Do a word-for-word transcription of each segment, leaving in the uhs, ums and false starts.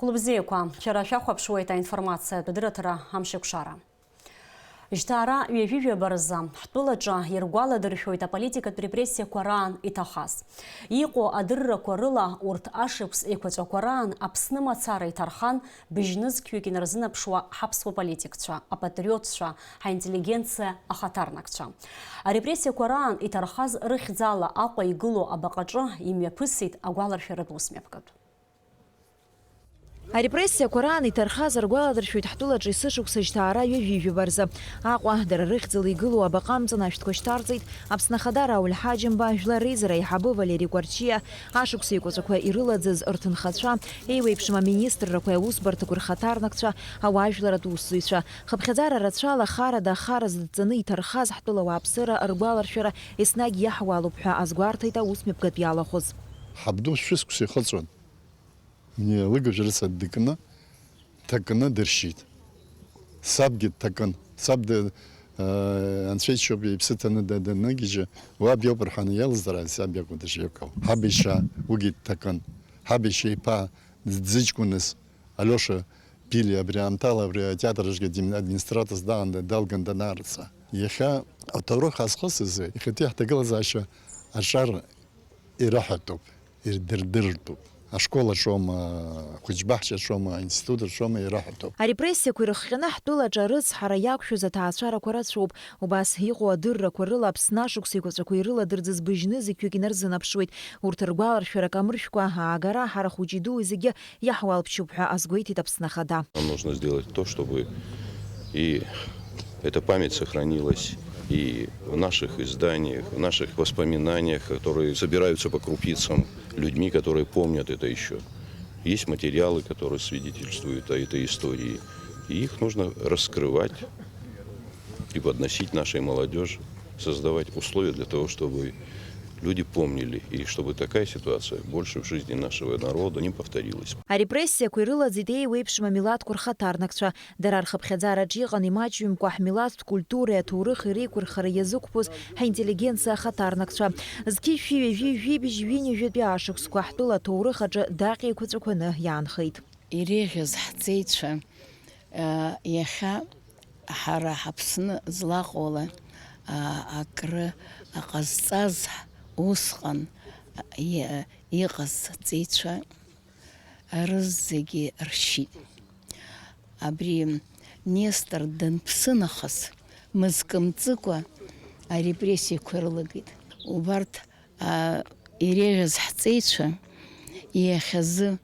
Хәылбзиақәа, шәара шәахәаԥшуеит аинформациатә адырраҭара Амшеикәшара. Жьҭаара ҩажәи жәаба рзы ҳтәылаҿы иргәаладыршәоит аполитикатә репрессиақәа раан иҭахаз. Иҟоу адыррақәа рыла, урҭ ашықәс еиқәаҵәақәа раан Аԥсны мацара иҭархан быжьнызқьҩык инарзынаԥшуа ҳаԥсуа политикцәа, апатриотцәа, ҳаинтеллигенциа ахаҭарнакцәа. Арепрессиақәа раан иҭархаз рыхьӡала Аҟәа игылоу абаҟаҿы имҩаԥысит агәаларшәаратә усмҩаԥгатә. Арепрессиақәа раан иҭархаз ргәаладыршәоит ҳтәылаҿы есышықәса жьҭаара ҩажәи жәаба рзы. Аҟәа, дара рыхьӡала игылоу абаҟа амҵан ашәҭқәа шьҭарҵеит Аԥсны Ахада Рауль Ҳаџьымба, Жәлар Реизара аиҳабы Валери Кәарчиа, ашықәс еиқәаҵәақәа ирылаӡыз рҭынхацәа, еиуеиԥшым аминистррақәеи аусбарҭақәеи рхаҭарнакцәа, ауаажәларатә усзуҩцәа. Хыԥхьаӡара рацәала харада ахара зыдҵаны иҭархаз ҳтәыла ауааԥсыра ргәаларшәара еснагь иаҳуалуп ҳәа азгәарҭеит аусмҩаԥгатә иалахәыз. Ҳабду шәышықәса ихыҵуан. Лыгажә рыцҳа дыкны, дҭакны дыршьит. Сабгьы дҭакын. Саб ды-, э, анцәа иџьшьоуп, иԥсы ҭаны да-, даныгьежьы, уаб иоуп рҳәаны иалызҵара, саб иакәын дышиақәгылоу. Ҳаб иашьа уигьы дҭакын. Ҳаб иашьа иԥа дыҷкәыныз, Алиоша Пили, абри аамҭала абри атеатр аҿгьы админ-, администраторс даан-, далган данаарца. Иахьа аҭоурых ҳазхысыз, иахьатәи ҳҭагылазаашьа аҿар ираҳәатәуп, ирдырдыртәуп. Ашкол аҿоума, ахәыҷбаҳча аҿоума, аинститут аҿоума, ираҳәатәуп. Арепрессиақәа ирыхҟьаны ҳтәылаҿы арыцҳара иақәшәаз аҭаацәарақәа рацәоуп. Убас иҟоу адыррақәа рыла Аԥсны ашықәс еиқәаҵәақәа ирыладырӡыз быжьны зықьҩык инарзынаԥшуеит. Урҭ ргәаларшәара камыршәкәа аагара ҳара хәыҷи-дуи зегьы иаҳуалԥшьоуп ҳәа азгәеиҭеит Аԥсны Ахада. Нам нужно сделать то, чтобы и эта память сохранилась и в наших изданиях, в наших воспоминаниях, которые собираются по крупицам людьми, которые помнят это ещё. Есть материалы, которые свидетельствуют о этой истории. И их нужно раскрывать, преподносить нашей молодёжи, создавать условия для того, чтобы люди помнили, и чтобы такая ситуация больше в жизни нашего народа не повторилась. Арепрессиақәа ирылаӡит еиуеиԥшым амилаҭқәа рхаҭарнакцәа. Дара рхыԥхьаӡараҿ иҟан имаҷҩымкәа ҳмилаҭтә культуреи аҭоурыхи реиқәырхара иазықәԥоз ҳинтеллигенциа ахаҭарнакцәа. Зқьи шәи ҩажәи жәибжь ҩынҩажәатәи ашықәсқәа ҳтәыла аҭоурых аҿы даҟьа еиқәаҵәақәаны иаанхеит. Иреиӷьыз ҳҵеицәа, а, иахьа ҳара ҳаԥсны злаҟоула, а, акры ҟазҵаз усҟан, а, и-, иҟаз ҵеицәа рызегьы ршьит. Абри Нестор данԥсы нахыс, мызкы мҵыкәа арепрессиақәа ирылагеит. Убарҭ, а, иреиӷьыз ҳҵеицәа иахьазы,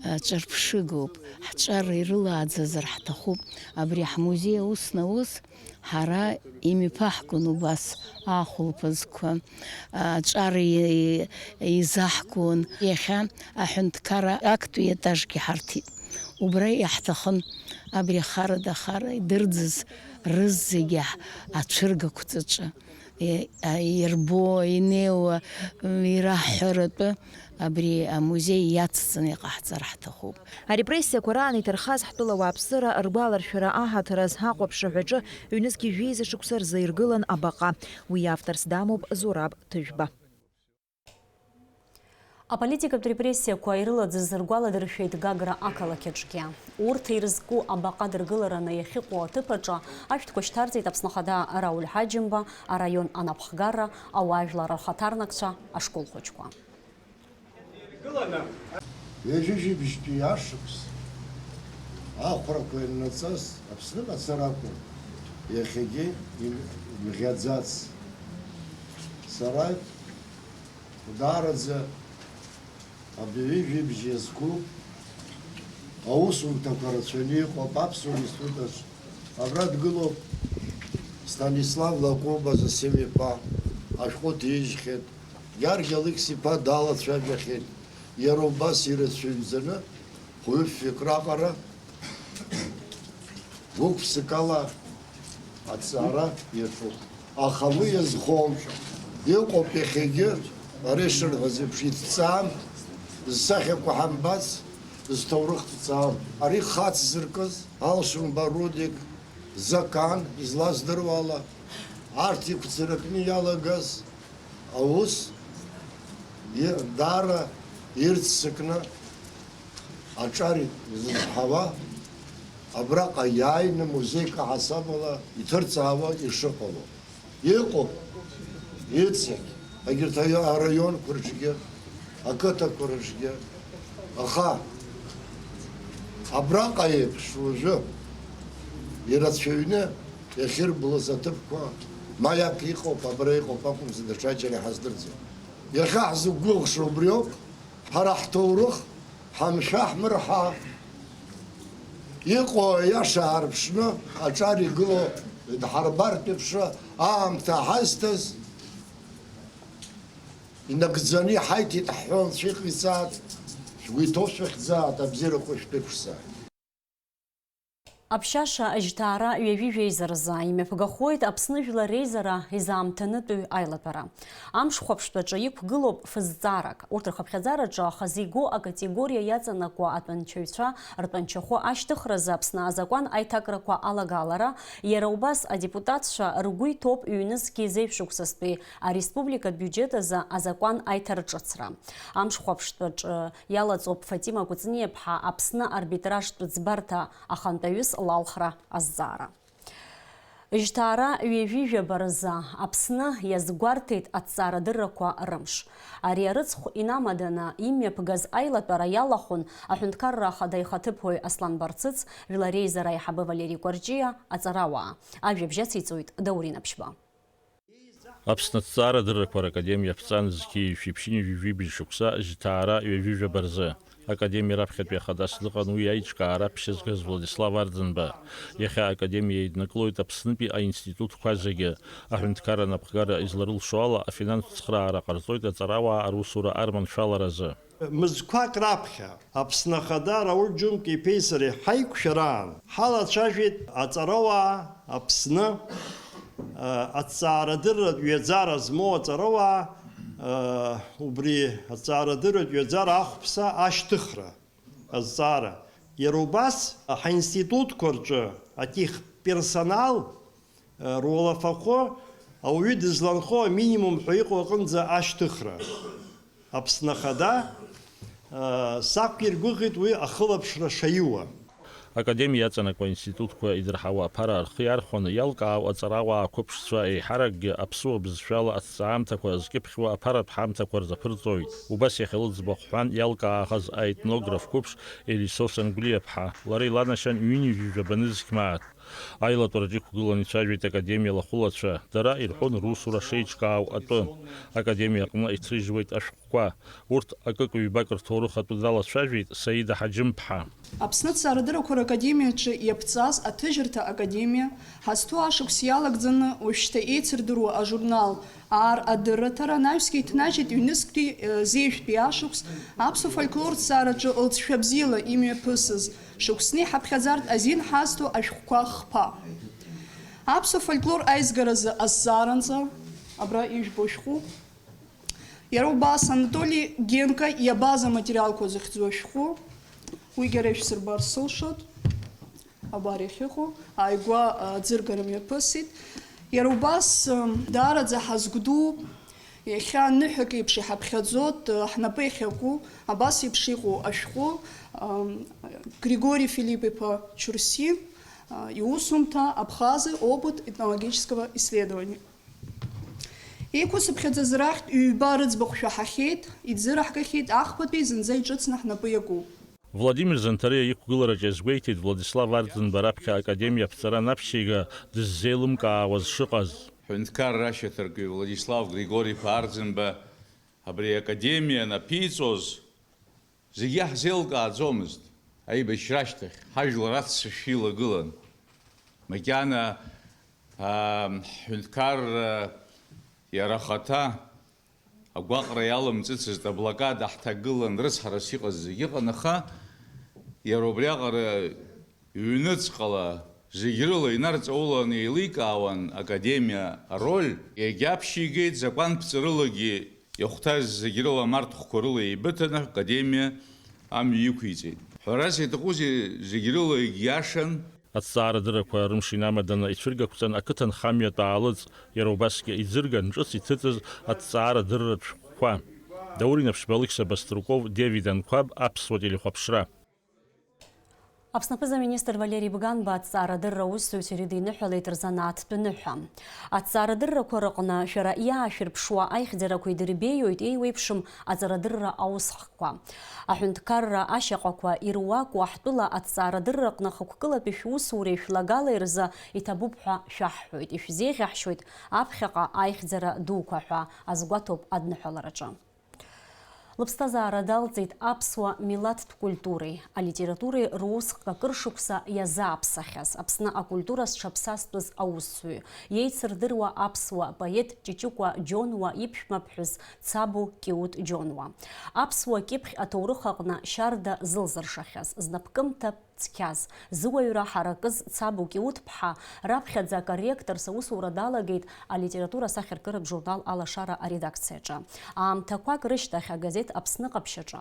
а, ҿырԥшыгоуп, ҳҿар ирылааӡазар ҳҭахуп. Абри ҳмузеи аус наус ҳара имҩаԥаҳгон убас ахәылԥазқәа, аҿар и-, изаҳгон. Иахьа аҳәынҭқарра актәи етажгьы ҳарҭеит. Убра иаҳҭахын абри ахарада ахара идырӡыз рызегьы ацәыргақәҵаҿы, е-, а, ирбо, инеиуа, м, ираҳҳәаратәы абри амузеи иацҵаны иҟаҳҵар ҳҭахуп. Арепрессиақәа раан иҭархаз ҳтәыла ауааԥсыра ргәаларшәара аҳаҭыр азы ахәаԥшра ҳәаҿы ҩнызқь жәеиза шықәса рзы иргылан абаҟа. Уи авторс дамоуп Зураб Ҭыжәба. Аполитикатә репрессиақәа ирылаӡыз ргәаладыршәеит Гагра ақалақь аҿгьы. Урҭ ирызку абаҟа дыргылараны иахьыҟоу аҭыԥ аҿы ашәҭқәа шьҭарҵеит Аԥсны Ахада Рауль Ҳаџьымба, араион анапхгара, ауаажәлар рхаҭарнакцәа, ашкол хәыҷқәа. Ҩажәи жәибжьтәи ашықәс ахәрақәа ианнаҵаз Аԥсны мацара акәын, иахьагьы им-, имӷьаӡац. Сара даараӡа абри ҩажәи жәибжь иазку аусумҭақәа рацәаны иҟоуп Аԥсуа институт аҿы. Абра дгылоуп Станислав Лакоба Зосим-иԥа, ашәҟәы ҭижьхьеит, Гьаргь Алықьс-иԥа далацәажәахьеит, иара убас ирацәаҩӡаны, хәҩык-фҩык раҟара, гәык-ԥсыкала аҭҵаара иаҿуп. Аха уи иазхом, иҟоуп иахьагьы, ара ишырҳәаз еиԥш, иҭҵаам, зсахьақәа ҳамбац, зҭоурых ҭҵаам. Ари хацзыркыз, Алшынба Рудик, Закан излаздыруа ала, арҭ иқәцаракны иалагаз аус и-, даара ирццакны Аҿар изызҳауа, абраҟа иааины музеик аҳасабала иҭырҵаауа ишыҟало. Иҟоуп, иҵегь, егьырҭ аи-, араионқәа рҿгьы, ақыҭақәа рҿгьы. Аха абраҟа еиԥш уажәы ирацәаҩны иахьырблыз аҭыԥқәа, ма иаԥ иҟоуп, абра иҟоуп акәымзар, даҽаџьара иҳаздырӡом. Иахьа ҳзықәгәыӷша убриоуп, ҳара ҳҭоурых, ҳамшәа-ҳмырҳа, иҟоу аиаша аарԥшны аҿар игылоу дҳарбартә еиԥш аамҭа ҳазҭаз, инагӡаны иҳаиҭеит ҳҳәо, анцәа иҟаиҵааит, шәгәы иҭоу шәахьӡааит, абзиарақәа шәԥышәзааит. Аԥшьаша жьҭаара ҩажәи жәеиза рзы имҩаԥгахоит Аԥсны Жәлар Реизара изаамҭанытәыҩ аилатәара. Амш хәаԥштәаҿы иқәгылоуп фызҵаарак. Урҭ рхыԥхьаӡараҿы ахазы игоу акатегориа иаҵанакуа атәанчаҩцәа ртәанчахәы ашьҭыхразы Аԥсны азакәан аиҭакрақәа алагалара, иара убас адепутатцәа ргәы иҭоуп ҩнызқьи зеижә шықәсазтәи ареспублика абиуџьет азы азакәан аиҭарҿыцра. Амш хәаԥштәаҿы иалаҵоуп Фатима Кәыҵниаԥҳа Аԥсны арбитражтә ӡбарҭа ахантәаҩыс лалхра азҵаара. Жьҭаара ҩажәи жәаба рзы Аԥсны иазгәарҭеит аҭҵаарадыррақәа рымш. Ари арыцхә инамаданы имҩаԥгаз аилатәара иалахәын Аҳәынҭқарра Ахада ихаҭыԥуаҩ Аслан Барцыц, Жәлар Реизара аиҳабы Валери Кәарҷиа, аҵарауаа. Ажәабжь ациҵоит Даурен Аԥшьба. Аԥсны аҭҵаарадыррақәа ракадемиа аԥҵан зқьи жәшәи ԥшьынҩажәи жәибжь шықәса жьҭаара ҩажәи жәаба рзы. Академиа раԥхьатәи ахадас дыҟан уи аиҿкаара аԥшьызгаз Владислав Арӡынба. Иахьа академиа еиднакылоит Аԥснытәи аинститутқәа зегьы. Аҳәынҭқарра анапхгара изларылшо ала, афинанстә цхыраара ҟарҵоит аҵарауаа русура арманшәаларазы. Мызқәак раԥхьа Аԥсны Ахада Рауль Џьумка-иԥеи сареи ҳаиқәшәараан ҳалацәажәеит аҵарауаа Аԥсны, а, аҭҵаарадырратә ҩаӡара змоу аҵарауаа, а, убри аҭҵаарадырратә ҩаӡара ахәԥса ашьҭыхра азҵаара. Иара убас ҳаинститутқәа рҿы атехперсонал, а, руалафахәы ауаҩы дызланхо аминимум ҳәа иҟоу аҟынӡа ашьҭыхра. Аԥсны Ахада, а, сақәиргәыӷит уи ахылаԥшра шаиуа. Академиа иаҵанакуа аинститутқәа идырҳауа аԥара рхы иархәаны иалкаау аҵарауаа қәыԥшцәа еиҳаракгьы аԥсуа бызшәала аҭҵаамҭақәа зкьыԥхьуа аԥаратә ҳамҭақәа рзаԥырҵоит. Убас иахьа лыӡбахә ҳәан иалкаахаз аетнограф қәыԥш Елисо Сангәлиаԥҳа, лара иланашьан ҩынҩажәи жәаба нызқь мааҭ. Аилатәараҿы иқәгыланы ицәажәеит академиа лахәылацәа, дара ирҳәон русура шеиҿкаау атәы. Академиа аҟны ицрыжьуеит ашәҟәқәа. Урҭ акык-ҩбак рҭоурых атәы далацәажәеит Саида Ҳаџьымԥҳа. Аԥсны Ҭҵаарадыррақәа Ракадемиаҿы иаԥҵаз аҭыжьырҭа академиа ҳазҭоу ашықәс иалагӡаны уажәшьҭа еицырдыруа ажурнал Аар адырраҭара анаҩсгьы иҭнажьит ҩнызқьтәи, э, зеижәтәи ашықәс аԥсуа фольклортә ҭҵаараҿы лҵшәа бзиала имҩаԥысыз, шықәсны иҳаԥхьаӡартә азин ҳазҭо ашәҟәқәа хԥа. Аԥсуа фольклор аизгаразы азҵааранҵа, абра ижәбо шәҟәуп. Иара убас Анатоли Генка иабаз аматериалқәа зыхьӡу ашәҟәы, уигьы ара ишәсырбар сылшоит. Абар иахьыҟоу, ааигәа, а, аӡыргара мҩаԥысит. Иара убас, м, даараӡа ҳазгәдууп, иахьа ныҳәак еиԥш иҳаԥхьаӡоит, а, ҳнапы иахьаку, абас еиԥш иҟоу ашәҟәы, ам, Григори Филипп-иԥа Чурсин, а, иусумҭа Абхазы, опыт этнологического исследования. Еиқәсыԥхьаӡаз рахьтә ҩба рыӡбахә шәаҳахьеит, иӡыраҳгахьеит, ахԥатәи зынӡа иҿыцны ҳнапы иакуп. Владимир Занҭариа иқәгылараҿ иазгәеиҭеит Владислав Арӡынба раԥхьа академиа аԥҵара анаԥшьига дыззеилымкаауаз шыҟаз. Ҳәынҭқарра ашьаҭаркҩы Владислав Григори-иԥа Арӡынба абри академиа анаԥиҵоз зегьы иаҳзеилкааӡомызт. Аибашьра ашьҭахь ҳажәлар аццышә илагылан. Макьана, аа, ҳҳәынҭқарра иара ахаҭа агәаҟра иалымҵыцызт, аблокада ҳҭагылан, рыцҳарас иҟаз зегьы ыҟан, аха иара убриаҟара ҩныҵҟала зегь рыла инарҵаулан еиликаауан академиа ароль, иагьаԥшьигеит, закәанԥҵарылагьы иахәҭаз зегь рыла амарҭхәқәа рыла еибыҭаны академиа амҩа иқәиҵеит. Ҳәарас иаҭахузеи, зегь рыла егьиашан. Аҭҵаарадыррақәа рымш инамаданы ицәыргақәҵан ақыҭанхамҩатә аалыҵ, иара убасгьы иӡырган ҿыц иҭыҵыз аҭҵаарадырратә шәҟәқәа. Даур Инаԥшьба, Алықьса Баструков, Девид Анқәаб, Аԥсуа телехәаԥшра. Аԥсны аԥыза-министр Валери Бганба аҭҵаарадырра аусзуҩцәа ирыдиныҳәалеит рзанааҭтә ныҳәа. Аҭҵаарадыррақәа рыҟны шәара иаашәырԥшуа аихьӡарақәа идырбеиоит еиуеиԥшым аҵарадырра аусхкқәа. Аҳәынҭқарра ашьаҟақәа ируаку аҳтәыла аҭҵаарадырраҟны хықәкылатәи шәусуреи шәлагалеи рзы иҭабуп ҳәа шәаҳҳәоит, ишәзеиӷьаҳшьоит аԥхьаҟа аихьӡара дуқәа ҳәа азгәаҭоуп адныҳәалараҿы. Лыԥсҭазаара далҵит аԥсуа милаҭтә культуреи алитературеи русхк акыр шықәса иазааԥсахьаз Аԥсны акультура зҽаԥсазтәыз аусзуҩы, иеицырдыруа аԥсуа поет Ҷыҷыкәа Џьонуа иԥшәмаԥҳәыс Цабу Кьуут Џьонуа. Аԥсуа кьыԥхь аҭоурых аҟны шьарда зылзыршахьаз, знапкымҭа цқьаз, зыуаҩра ҳаракыз Цабу Кьуут-ԥҳа раԥхьаӡа акорректорс аусура далагеит алитература асахьаркыратә журнал Алашара аредакциаҿы. Аамҭақәак рышьҭахь агазеҭ Аԥсны ҟаԥшьаҿы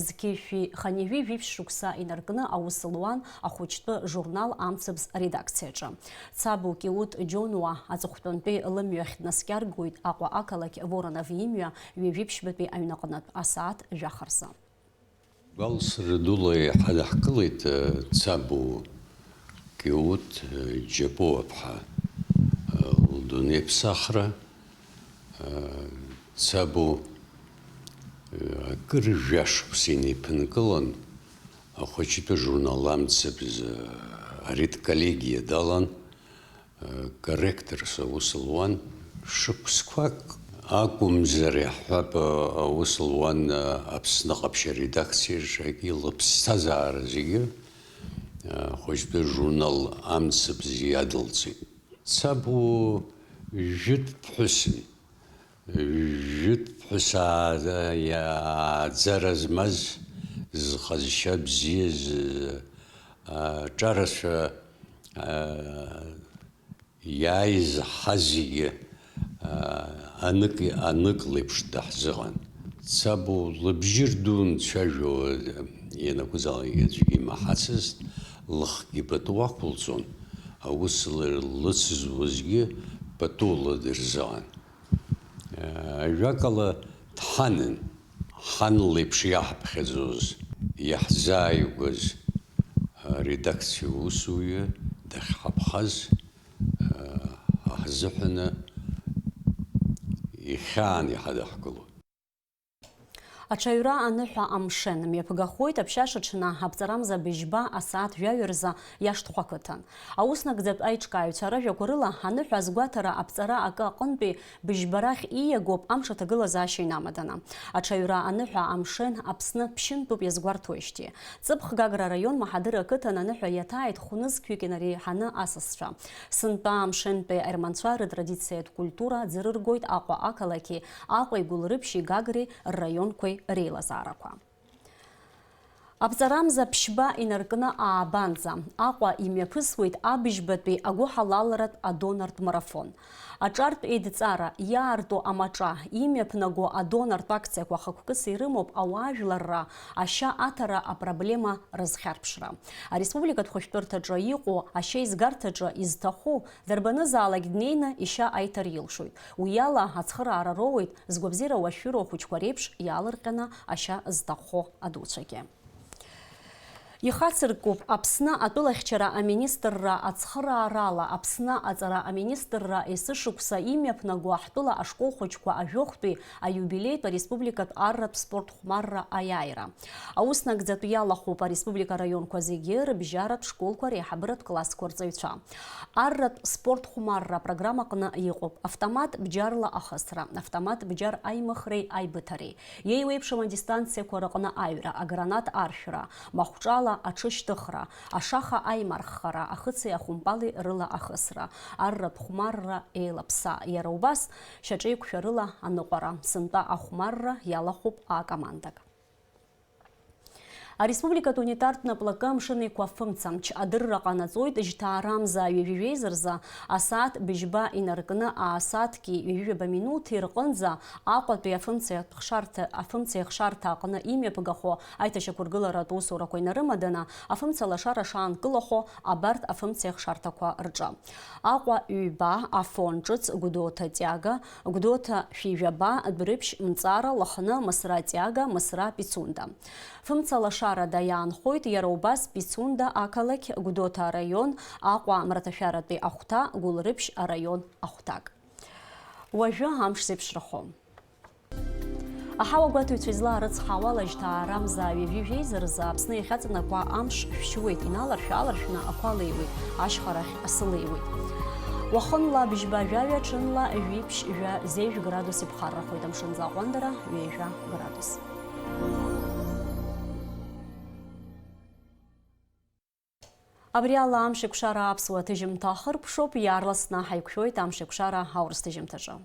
зқьи жәшәи хынҩажәи жәиԥшь шықәса инаркны аус луан ахәыҷтәы журнал Амцабз аредакциаҿы. Цабу Кьуут Џьонуа аҵыхәтәантәи лымҩахь днаскьаргоит Аҟәа ақалақь Воронов имҩа ҩажәи ԥшьбатәи аҩнаҟнытә асааҭ жәаха рзы. Гәалсра дула иҳадаҳкылеит, э, Цабу Кьуут, э, Џьапуаԥҳа, э, лдунеиԥсахра. Э, Цабу, э, акыр жәашықәса инеиԥынкылан, ахәыҷтәы журнал Амцабз, э, аредколлегиа далан. Корректорс аус луан, шықәсқәак акәымзар иаҳҳәап, аус луан Аԥсны ҟаԥшь аредакциаҿ, егьи лыԥсҭазаара зегьы ахәыҷтәы журнал Амцабз иадылҵеит. Цабу жәытә ԥҳәысын. Жәытә ԥҳәыс аа-, иааӡара змаз, зҟазшьа бзиаз, аҿарацәа, аа, иааиз ҳазегьы, аа, анык, анык леиԥш даҳзыҟан. Цабу лыбжьы рдуны дцәажәо ианакәызаалак аӡәгьы имаҳацызт, лыхгьы пату ақәылҵон, аус лыр-, лыцызуазгьы пату лыдырзыҟан. Ажәакала, дҳанын, ҳан леиԥш иаҳԥхьаӡоз, иаҳзааигәаз, аредакциа усуҩы дахьҳаԥхаз, аҳзыҳәаны ихьаан иҳадаҳкылон. Аҽаҩра аныҳәа амшын мҩаԥгахоит Аԥшьаша аҽны аԥҵарамза быжьба асааҭ жәаҩа рзы Иашҭхәа ақыҭан. Аус нагӡатә аиҿкааҩцәа рыжәақәа рыла, аныҳәа азгәаҭара аԥҵара акы аҟынтәи быжьба рахь ииагоуп амш аҭагылазаашьа инамаданы. Аҽаҩра аныҳәа амшын Аԥсны ԥшьынтәуп иазгәарҭоижьҭеи. Ҵыԥх Гагра араион Маҳадыр ақыҭан аныҳәа иаҭааит хәнызқьҩык инареиҳаны асасцәа. Сынтәа амшынтәи аерманцәа рытрадициатә культура ӡырыргоит Аҟәа ақалақьи, Аҟәеи Гәылрыԥшьи Гагреи рраионқәеи реилазаарақәа. Аԥҵарамза ԥшьба инаркны аабанӡа, Аҟәа имҩаԥысуеит абыжьбатәи агәыҳалалратә адонортә марафон. Аҿартә еидҵара, иаарту амаҿа, имҩаԥнаго адонортә акциақәа хықәкыс ирымоуп ауаажәларра ашьа аҭара апроблема рызхьарԥшра. Ареспубликатә хәышәтәырҭаҿы иҟоу ашьа изгарҭаҿы изҭаху дарбанызаалак днеины ишьа аиҭар илшоит. Уи ала ацхыраара роуеит згәабзиара уашәшәыроу ахәыҷқәа реиԥш иаалырҟьаны ашьа зҭаххо адуцәагьы. Ихацыркуп Аԥсны атәылахьчара аминистрра ацхыраарала Аԥсны аҵара аминистрра есышықәса имҩаԥнаго аҳтәыла ашкол хәыҷқәа ажәохәтәи аиубилеитә ареспубликатә арратә спорт хәмарра аиааира. Аус нагӡатәы иалахәуп ареспублика араионқәа зегьы рыбжьаратә школқәа реиҳабыратә классқәа рҵаҩцәа. Арратә спорт хәмарра апрограммаҟны иҟоуп автомат бџьарла ахысра, автомат бџьар аимыхреи аибыҭареи, иеиуеиԥшым адистанциақәа рыҟны аҩра, агранат аршәра, махәҿала аҽышьҭыхра, ашаха аимарххара, ахыци ахәымпали рыла ахысра, арратә хәмарра, еилаԥса, иара убас шьаҿеиқәшәарыла аныҟәара, сынтәа ахәмарра иалахәуп акомандак. Ареспубликатә унитартә наплакы амшынеиқәа фымца мч адырра ҟанаҵоит жьҭаарамза ҩажәи жәеиза рзы асааҭ быжьба инаркны аасаҭки ҩажәи жәаба минуҭи рҟынӡа Аҟәатәи афымцеихшарҭа, афымцеихшарҭа аҟны имҩаԥгахо аиҭашьақәыргыларатә усурақәа инарымаданы афымцалашара шаанкылахо абарҭ афымцеихшарҭақәа рҿы. Аҟәа ҩба, Афон ҿыц, Гәдоуҭа Тиага, Гәдоуҭа шәи жәаба, Дәрыԥшь, Мҵара, Лыхны, Мысра Тиага, Мысра Пицунда. Фымцалашара Ҳәарада иаанхоит иара убас Пицунда ақалақь, Гәдоуҭа араион, Аҟәа амраҭашәаратәи ахәҭа, Гәылрыԥшь араион ахәҭак. Уажәы амш зеиԥшрахом. Аҳауа гәаҭаҩцәа излаарыцҳауала, жьҭаарамза ҩажәи жәеиза рзы Аԥсны иахьаҵанакуа амш шәшьуеит, иналаршә-ааларшәны ақәа леиуеит, ашьхарахь асы леиуеит. Уахынла бжьба жәаҩа, ҽынла жәиԥшь жәа зеижә градус иԥхаррахоит, амшынӡы аҟәандара ҩажәа градус. Абри ала амшеикәшара аԥсуа ҭыжьымҭа ахыркәшоуп, иаарласны ҳаиқәшәоит амшеикәшара аурыс ҭыжьымҭаҿы.